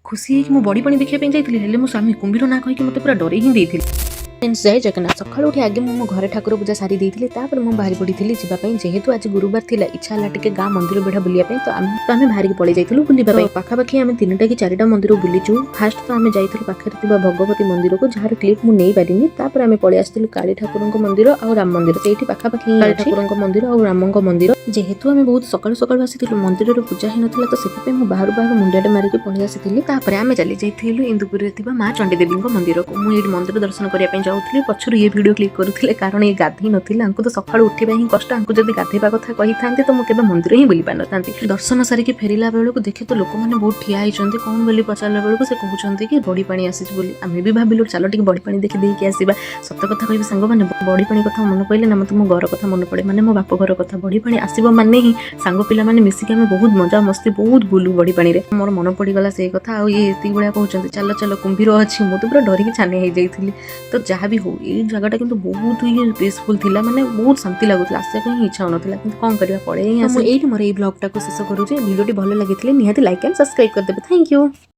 ଖୁସି ହେଇକି ମୁଁ ବଡ଼ି ପାଣି ଦେଖିବା ପାଇଁ ଯାଇଥିଲି, ହେଲେ ମୋ ସ୍ୱାମୀ କୁମ୍ଭୀର ନାଁ କହିକି ମୋତେ ପୁରା ଡରେଇ ହିଁ ଦେଇଥିଲେ। ଫ୍ରେଣ୍ଡସ୍, ଜୟ ଜଗନ୍ନାଥ। ସକାଳୁ ଉଠି ଆଗେ ମୁଁ ମୋ ଘରେ ଠାକୁର ପୂଜା ସାରି ଦେଇଥିଲି। ତାପରେ ମୁଁ ବାହାରି ପଡ଼ିଥିଲି ଯିବା ପାଇଁ। ଯେହେତୁ ଆଜି ଗୁରୁବାର ଥିଲା, ଇଚ୍ଛା ହେଲା ଟିକେ ଗାଁ ମନ୍ଦିର ବେଢ଼ା ବୁଲିବା ପାଇଁ। ତ ଆମେ ବାହାରିକି ପଳେଇ ଯାଇଥିଲୁ ବୁଲିବା ପାଇଁ। ପାଖାପାଖି ଆମେ ତିନିଟା କି ଚାରିଟା ମନ୍ଦିର ବୁଲିଛୁ। ଫାଷ୍ଟ ତ ଆମେ ଯାଇଥିଲୁ ପାଖରେ ଥିବା ଭଗବତୀ ମନ୍ଦିରକୁ, ଯାହାର କ୍ଲିପ୍ ମୁଁ ନେଇପାରିନି। ତାପରେ ଆମେ ପଳେଇ ଆସିଥିଲୁ କାଳୀ ଠାକୁରଙ୍କ ମନ୍ଦିର ଆଉ ରାମ ମନ୍ଦିର। ସେଇଠି ପାଖାପାଖି ହିଁ କାଳୀ ଠାକୁରଙ୍କ ମନ୍ଦିର ଆଉ ରାମଙ୍କ ମନ୍ଦିର। ଯେହେତୁ ଆମେ ବହୁତ ସକାଳୁ ସକାଳୁ ଆସିଥିଲୁ, ମନ୍ଦିରରେ ପୂଜା ହେଇନଥିଲା, ତ ସେଥିପାଇଁ ମୁଁ ବାହାରୁ ବାହାରୁ ମୁଣ୍ଡିଆଟେ ମାରିକି ପଳେଇ ଆସିଥିଲି। ତାପରେ ଆମେ ଚାଲି ଯାଇଥିଲୁ ଇନ୍ଦୁପୁରରେ ଥିବା ମା ଚଣ୍ଡୀଦେବୀଙ୍କ ମନ୍ଦିରକୁ। ମୁଁ ଏଇଠି ମନ୍ଦିର ଦର୍ଶନ କରିବା ପାଇଁ ଯାଉଥିଲି, ପଛରୁ ଇଏ ଭିଡ଼ିଓ କ୍ଲିକ୍ କରୁଥିଲେ, କାରଣ ଇଏ ଗାଧେଇ ନଥିଲେ। ଆଙ୍କୁ ତ ସକାଳୁ ଉଠିବା ହିଁ କଷ୍ଟ। ଆଙ୍କୁ ଯଦି ଗାଧେଇବା କଥା କହିଥାନ୍ତି, ତ ମୁଁ କେବେ ମନ୍ଦିର ହିଁ ବୁଲି ପାରିନଥାନ୍ତି। ଦର୍ଶନ ସାରିକି ଫେରିଲା ବେଳକୁ ଦେଖେ ତ ଲୋକମାନେ ବହୁତ ଠିଆ ହେଇଛନ୍ତି। କ'ଣ ବୋଲି ପଚାରିଲା ବେଳକୁ ସେ କହୁଛନ୍ତି କି ବଡ଼ି ପାଣି ଆସିଛି ବୋଲି। ଆମେ ବି ଭାବିଲୁ, ଚାଲ ଟିକେ ବଡ଼ି ପାଣି ଦେଖି ଦେଇକି ଆସିବା। ସତ କଥା କହିବି ସାଙ୍ଗମାନେ, ବଡ଼ି ପାଣି କଥା ମନେ ପଡ଼ିଲେ ନା ମୋତେ ମୋ ଘର କଥା ମନେ ପଡ଼େ, ମାନେ ମୋ ବାପ ଘର କଥା। ବଡ଼ି ପାଣି ଆସିବ ମାନେ ହିଁ ସାଙ୍ଗ ପିଲାମାନେ ମିଶିକି ଆମେ ବହୁତ ମଜା ମସ୍ତି, ବହୁତ ବୁଲୁ ବଡ଼ି ପାଣିରେ। ମୋର ମନେ ପଡ଼ିଗଲା ସେଇ କଥା। ଆଉ ଇଏ ଏତିକି ଭଳିଆ କହୁଛନ୍ତି, "ଚାଲ ଚାଲ, କୁମ୍ଭୀର ଅଛି।" ମୁଁ ତ ପୁରା ଡରିକି ଛାନିଆ ହେଇଯାଇଥିଲି। ତ ଯାହା ବି ହଉ, ଏଇ ଜାଗାଟା କିନ୍ତୁ ବହୁତ ହିଁ ପିସଫୁଲ୍ ଥିଲା, ମାନେ ବହୁତ ଶାନ୍ତି ଲାଗୁଥିଲା। ଆସିବାକୁ ହିଁ ଇଚ୍ଛା ହେଉନଥିଲା, କିନ୍ତୁ କ'ଣ କରିବା, ପଳେଇ ହିଁ। ମୁଁ ଏଇଠି ମୋର ଏଇ ବ୍ଲଗ୍ଟାକୁ ଶେଷ କରୁଛି। ଭିଡ଼ିଓଟି ଭଲ ଲାଗିଥିଲେ ନିହାତି ଲାଇକ୍ ଆଣ୍ଡ ସବସ୍କ୍ରାଇବ୍ କରିଦେବେ। Thank you.